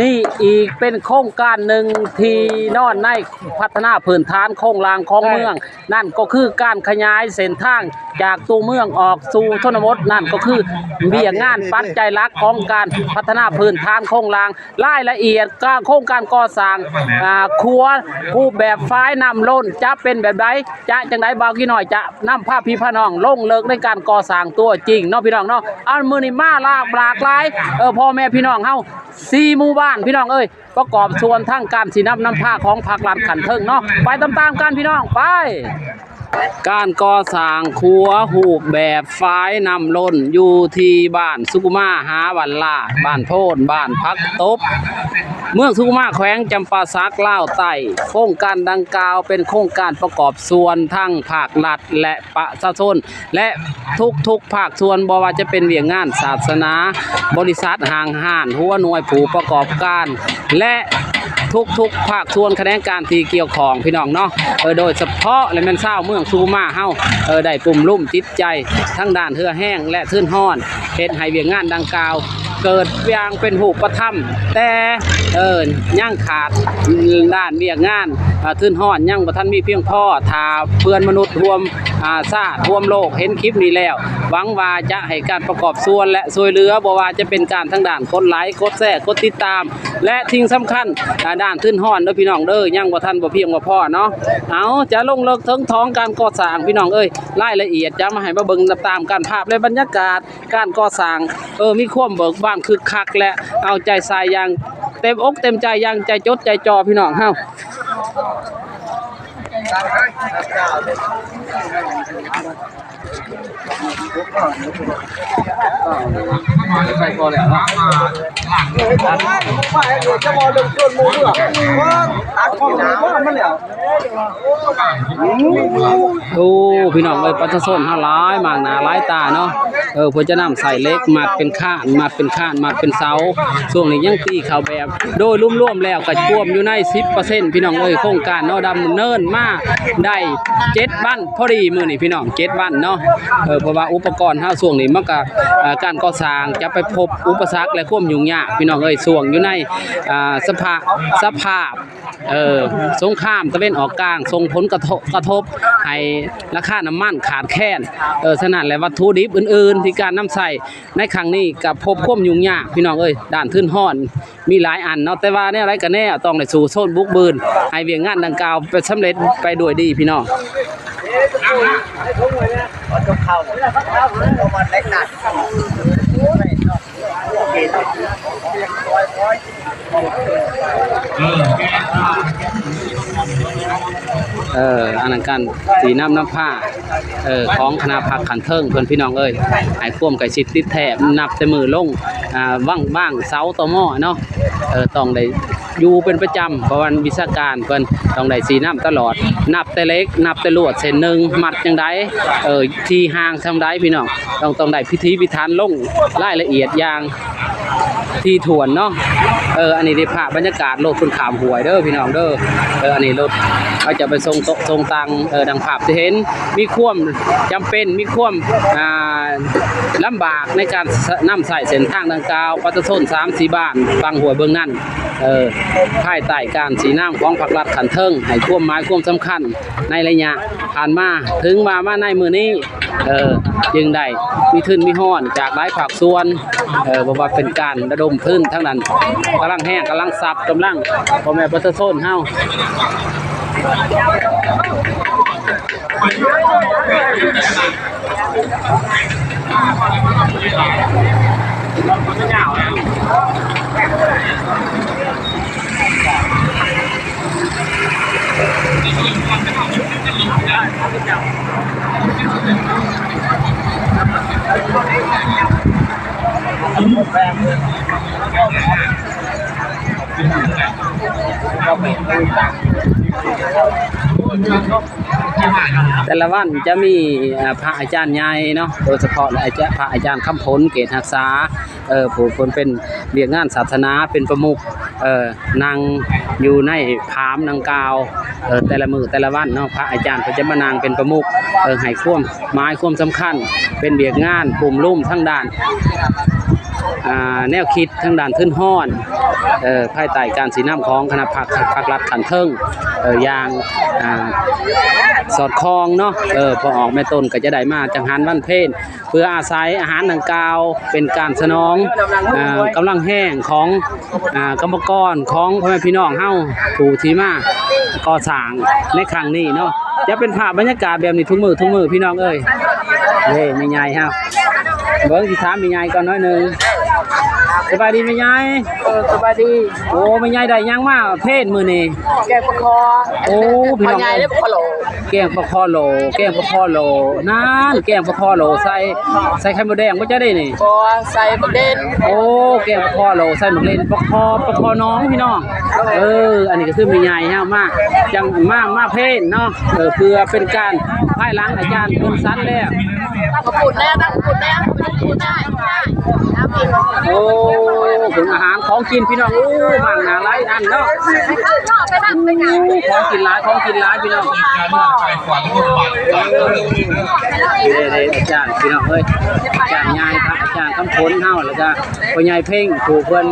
ນີ້ອີກເປັນໂຄງການໜຶ່ງທີ່ນອນໃນພັດທະນາພື້ນຖານໂຄງລ່າງຂອງເມືອງ, ນັ້ນກໍຄືການຂະຫຍາຍເສັ້ນທາງຈາກຕົວເມືອງອອກສູ່ຊົນນະບົດ, ນັ້ນກໍຄືວຽກງານປັດໄຈຫຼັກຂອງການພັດທະນາພື້ນຖານໂຄງລ່າງ. ລາຍລະອຽດການ ໂຄງການກໍ່ສ້າງ ອ່າ ຂົວຮູບແບບຝາຍນ້ຳລົ້ນຈະເປັນແບບໃດ ຈະຈັ່ງໃດ ບ່າວກີນ້ອຍຈະນຳພາພີ່ພານ້ອງລົງເລິກໃນການກໍ່ສ້າງຕົວຈິງເນາະ ພີ່ນ້ອງເນາະ. ເອົາ ມື້ນີ້ມາຫຼາກ ຫຼາກຫຼາຍ ເອີ ພໍ່ແມ່ພີ່ນ້ອງເຮົາສີ່ໝູ່ບ້ານ ພີ່ນ້ອງເອີຍ ປະກອບສ່ວນທາງການຊີ້ນຳນຳພາຂອງພັກລັດຂັ້ນເທິງເນາະ. ໄປຕາມໆກັນ ພີ່ນ້ອງ ໄປ. ການກໍ່ສ້າງຂົວຮູບແບບຝາຍນ້ຳລົ້ນຢູ່ທີ່ບ້ານສຸຂຸມາຫາວັນລາ ບ້ານໂພນ ບ້ານຜັກຕົບ ເມືອງສຸຂຸມາ ແຂວງຈຳປາສັກ ລາວໃຕ້. ໂຄງການດັ່ງກ່າວເປັນໂຄງການປະກອບສ່ວນທັງພາກລັດ ແລະ ປະຊາຊົນ ແລະ ທຸກໆພາກສ່ວນ ບໍ່ວ່າຈະເປັນວຽກງານສາສະໜາ, ບໍລິສັດ, ຫ້າງຮ້ານ, ຫົວໜ່ວຍຜູ້ປະກອບການ ແລະ ທຸກໆພາກສ່ວນຂະແໜງການທີ່ກ່ຽວຂ້ອງ ພີ່ນ້ອງເນາະ. ເອີ ໂດຍສະເພາະ ແລະ ແມ່ນຊາວເມືອງສຸຂຸມາເຮົາ ເອີ ໄດ້ປຸ້ມລຸມຈິດໃຈທາງດ້ານເຫື່ອແຮງ ແລະ ທຶນຮອນ ເຮັດໃຫ້ວຽກງານດັ່ງກ່າວເກີດຢ່າງເປັນຮູບປະທຳ, ແຕ່ ເອີ ຍັງຂາດດ້ານວຽກງານ ເອີ ທຶນຮອນຍັງບໍ່ທັນມີພຽງພໍ. ຖ້າເພື່ອນມະນຸດຮ່ວມ ອາ ຊາດ ຮ່ວມໂລກເຫັນຄລິບນີ້ແລ້ວ ຫວັງວ່າຈະໃຫ້ການປະກອບສ່ວນ ແລະ ຊ່ວຍເຫຼືອ, ບໍ່ວ່າຈະເປັນການທາງດ້ານກົດໄລ, ກົດແຊ, ກົດຕິດຕາມ ແລະ ສິ່ງສຳຄັນ ອາ ດ້ານທຶນຮອນເດີ ພີ່ນ້ອງເດີ ຍັງບໍ່ທັນ ບໍ່ພຽງບໍ່ພໍເນາະ. ເອົາ ຈະລົງເລິກເຖິງຖອງການກໍ່ສ້າງ ພີ່ນ້ອງເອີຍ, ລາຍລະອຽດຈະມາໃຫ້ມາເບິ່ງຕາມໆກັນ ພາບ ແລະ ບັນຍາກາດການກໍ່ສ້າງ ເອີ ມີຄວາມເບີກບານຄຶກຄັກ ແລະ ເອົາໃຈໃສ່ຢ່າງເຕັມອົກເຕັມໃຈ ຢ່າງໃຈຈົດໃຈຈໍ່ ພີ່ນ້ອງເຮົາ. ໂອ້ ພີ່ນ້ອງເອີຍ ປະຊາຊົນເຮົາຫຼາຍ ມາກໜ້າຫຼາຍຕາເນາະ. ເອີ ເພິ່ນຈະນຳໃຊ້ເຫຼັກມັດເປັນຄານ ມັດເປັນຄານ ມັດເປັນເສົາ. ຊ່ວງນີ້ຍັງຕີເຂົ້າແບບ ໂດຍລວມໆແລ້ວກໍກວມຢູ່ໃນສິບເປີເຊັນ ພີ່ນ້ອງເອີຍ. ໂຄງການເນາະ ດຳເນີນມາໄດ້ເຈັດວັນພໍດີມື້ນີ້ ພີ່ນ້ອງ ເຈັດວັນເນາະ. ເອີ ເພາະວ່າອຸປະກອນເຮົາຊ່ວງນີ້ມັນກໍ ເອີ ການກໍ່ສ້າງຈະໄປພົບອຸປະສັກ ແລະ ຄວາມຫຍຸ້ງຍາກ ພີ່ນ້ອງເອີຍ. ຊ່ວງຢູ່ໃນ ອ່າ ສະພາ ສະພາບ ເອີ ສົງຄາມຕາເວັນອອກກາງ ສົ່ງຜົນກະທົບ ກະທົບໃຫ້ລາຄານ້ຳມັນຂາດແຄນ. ເອີ ສະນັ້ນແຫຼະ ວັດຖຸດິບອື່ນໆທີ່ການນຳໃຊ້ໃນຄັ້ງນີ້ກໍພົບຄວາມຫຍຸ້ງຍາກ ພີ່ນ້ອງເອີຍ. ດ້ານທຶນຮອນມີຫຼາຍອັນເນາະ, ແຕ່ວ່າແນວໃດກໍແນວ ຕ້ອງໄດ້ສູ້ຊົນບຸກບືນ ໃຫ້ວຽກງານດັ່ງກ່າວໄປສຳເລັດໄປດ້ວຍດີ ພີ່ນ້ອງ. ເອີ ອັນນັ້ນການຊີ້ນຳນຳພາ ເອີ ຂອງຄະນະພັກຂັ້ນເທິງເພິ່ນ ພີ່ນ້ອງເອີຍ, ໃຫ້ຄວາມໃກ້ຊິດຕິດແທບ ນັບແຕ່ມື້ລົງ ອ່າ ວາງ ວາງເສົາຕໍມໍເນາະ. ເອີ ຕ້ອງໄດ້ຢູ່ເປັນປະຈຳ ເພາະວ່າວິຊາການເພິ່ນຕ້ອງໄດ້ຊີ້ນຳຕະຫຼອດ ນັບແຕ່ເຫຼັກ ນັບແຕ່ລວດເສັ້ນໜຶ່ງ ມັດຈັ່ງໃດ ເອີ ທີ່ຫ່າງສ່ຳໃດ ພີ່ນ້ອງ. ຕ້ອງ ຕ້ອງໄດ້ພິຖີພິຖັນລົງລາຍລະອຽດຢ່າງຖີ່ຖ້ວນເນາະ. ເອີ ອັນນີ້ໄດ້ພາບບັນຍາກາດລົດເພິ່ນຂ້າມຫ້ວຍເດີ ພີ່ນ້ອງເດີ. ເອີ ອັນນີ້ລົດເຂົາຈະໄປສົ່ງໂຕະສົ່ງຕັງ ເອີ ດັ່ງພາບທີ່ເຫັນ ມີຄວາມຈຳເປັນ ມີຄວາມ ອ່າ ລຳບາກໃນການນຳໃຊ້ເສັ້ນທາງດັ່ງກ່າວ. ປະຊາຊົນສາມສີ່ບ້ານຝັ່ງຫ້ວຍເບື້ອງນັ້ນ ເອີ ພາຍໃຕ້ການຊີ້ນຳຂອງພັກລັດຂັ້ນເທິງ ໃຫ້ຄວາມໝາຍຄວາມສຳຄັນໃນໄລຍະຜ່ານມາ. ເຖິງວ່າມາໃນມື້ນີ້ ເອີ ຈຶ່ງໄດ້ມີທຶນມີຮອນຈາກຫຼາຍພາກສ່ວນ ເອີ ບໍ່ວ່າເປັນການລະດົມທຶນທາງດ້ານກຳລັງແຮງ ກຳລັງຊັບ ກຳລັງພໍ່ແມ່ປະຊາຊົນເຮົາ. ແຕ່ລະວັນຈະມີ ອ່າ ພະອາຈານໃຫຍ່ເນາະ, ໂດຍສະເພາະອາຈານ ພະອາຈານຄຳພົນ ເກດຮັກສາ ເອີ ຜູ້ເພິ່ນເປັນວຽກງານສາສະໜາເປັນປະມຸກ ເອີ ນັ່ງຢູ່ໃນພາມດັ່ງກ່າວ ເອີ ແຕ່ລະມື້ແຕ່ລະວັນເນາະ. ພະອາຈານເພິ່ນຈະມານັ່ງເປັນປະມຸກ ເອີ ໃຫ້ຄວາມໝາຍຄວາມສຳຄັນ ເປັນວຽກງານກຸ້ມລຸມທາງດ້ານ ອ່າ ແນວຄິດທາງດ້ານທຶນຮອນ ເອີ ພາຍໃຕ້ການຊີ້ນຳຂອງຄະນະພັກ ພັກລັດຂັ້ນເທິງ ເອີ ຢ່າງ ອ່າ ສອດຄ່ອງເນາະ ເອີ ພໍ່ອອກແມ່ຕົນກໍຈະໄດ້ມາຈັງຫັນວັນເພນ ເພື່ອອາໄສອາຫານດັ່ງກ່າວເປັນການສະໜອງ ອ່າ ກຳລັງແຮງຂອງ ອ່າ ກຳມະກອນຂອງພໍ່ແມ່ພີ່ນ້ອງເຮົາ ຜູ້ທີ່ມາກໍ່ສ້າງໃນຄັ້ງນີ້ເນາະ. ຈະເປັນພາບບັນຍາກາດແບບນີ້ທຸກມື້ ທຸກມື້ພີ່ນ້ອງເອີຍ. ເດ້ ແມ່ໃຫຍ່ເຮົາ ເບິ່ງ ຊິຖາມແມ່ໃຫຍ່ກ່ອນໜ້ອຍໜຶ່ງ. ສະບາຍດີແມ່ໃຫຍ່. ເອີ ສະບາຍດີ. ໂອ້ ແມ່ໃຫຍ່ໄດ້ຫຍັງມາເພນມື້ນີ້? ແກງປາຄໍ່. ໂອ້ ພີ່ນ້ອງເອີຍ ແກງປາຄໍ່ໂຫຼ ແກງປາຄໍ່ໂຫຼ. ນັ້ນ ແກງປາຄໍ່ໂຫຼໃສ່ ໃສ່ໄຂ່ມົດແດງບໍ່ ເຈົ້າເດ້ນີ້? ບໍ່ ໃສ່ໝາກເຫຼັ້ນ. ໂອ້ ແກງປາຄໍ່ໂຫຼໃສ່ໝາກເຫຼັ້ນ ປາຄໍ່ ປາຄໍ່ໜອງພີ່ນ້ອງ. ເອີ ອັນນີ້ກໍຄືແມ່ໃຫຍ່ເຮົາມາ ຈັ່ງມາ ມາເພນເນາະ. ເອີ ເພື່ອເປັນການພາຍຫຼັງອາຈານເພິ່ນສັນແລ້ວ ມາປຸນແດ່ ມາປຸນແດ່ ມາປຸນແດ່. ໂອ້ ເບິ່ງອາຫານຂອງກິນພີ່ນ້ອງ. ໂອ້ ມາໜ້າຫຼາຍອັນເນາະ. ໂອ້ ຂອງກິນຫຼາຍ ຂອງກິນຫຼາຍພີ່ນ້ອງ. ເດ້ໆ ອາຈານພີ່ນ້ອງເອີຍ ອາຈານໃຫຍ່ ພະອາຈານຄຳພົນເຮົາ ແລ້ວກະພໍ່ໃຫຍ່ເພັງ ຜູ້ເພິ່ນ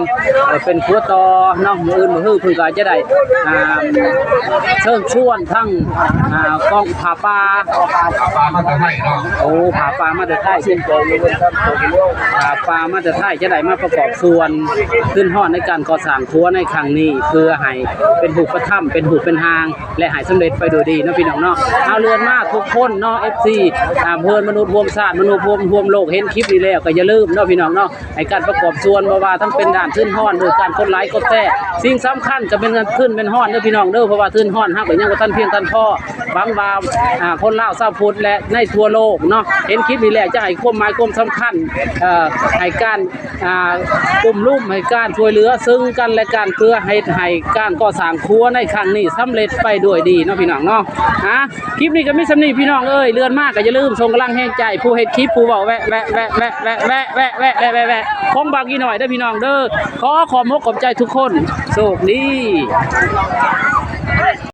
ເອີ ເປັນຄົວຕໍ່ເນາະ. ມື້ອື່ນມື້ຮືເພິ່ນກໍຈະໄດ້ ອ່າ ເຊີນຊວນທັງ ອ່າ ກອງຜ້າປ່າ ຜ້າປ່າມາແຕ່ໄທເນາະ. ໂອ້ ຜ້າປ່າມາແຕ່ໄທ ຜ້າປ່າມາແຕ່ໄທ ຈະໄດ້ມາປະກອບສ່ວນທຶນຮອນໃນການກໍ່ສ້າງຂົວໃນຄັ້ງນີ້ ເພື່ອໃຫ້ເປັນຮູບປະທຳ ເປັນຮູບເປັນຮ່າງ ແລະ ໃຫ້ສຳເລັດໄປໂດຍດີເນາະ ພີ່ນ້ອງເນາະ. ເຮົາເລື່ອນມາທຸກຄົນເນາະ ເອັຟຊີ ຕາມເພື່ອນມະນຸດຮ່ວມຊາດ ມະນຸດຮ່ວມ ຮ່ວມໂລກ ເຫັນຄລິບນີ້ແລ້ວກໍຢ່າລືມເນາະ ພີ່ນ້ອງເນາະ ໃຫ້ການປະກອບສ່ວນ ບໍ່ວ່າທັງເປັນດ້ານທຶນຮອນ ຫຼື ການກົດໄລກົດແຊ. ສິ່ງສຳຄັນກໍເປັນເງິນທຶນເປັນຮອນເດີ ພີ່ນ້ອງເດີ ເພາະວ່າທຶນຮອນເຮົາກໍຍັງບໍ່ທັນພຽງທັນພໍ. ຫວັງວ່າ ອ່າ ຄົນລາວຊາວພຸດ ແລະ ໃນທົ່ວໂລກເນາະ ເຫັນຄລິບນີ້ແລ້ວ ຈະໃຫ້ຄວາມໝາຍຄວາມສຳຄັນ ເອີ ໃຫ້ການ ອ່າ ອຸ້ມລຸມ ໃຫ້ການຊ່ວຍເຫຼືອເຊິ່ງກັນແລະກັນ ເພື່ອໃຫ້ ໃຫ້ການກໍ່ສ້າງຂົວໃນຄັ້ງນີ້ສຳເລັດໄປດ້ວຍດີເນາະ ພີ່ນ້ອງເນາະ. ອ່າ ຄລິບນີ້ກໍມີສ່ຳນີ້ພີ່ນ້ອງເອີຍ. ເລື່ອນມາກໍຢ່າລືມສົ່ງກຳລັງແຮງໃຈຜູ້ເຮັດຄລິບ ຜູ້ເວົ້າແວະ ແວະ ຂອງບ່າວກີນ້ອຍເດີພີ່ນ້ອງເດີ. ຂໍຂອບອົກຂອບໃຈທຸກຄົນ. ໂຊກດີ.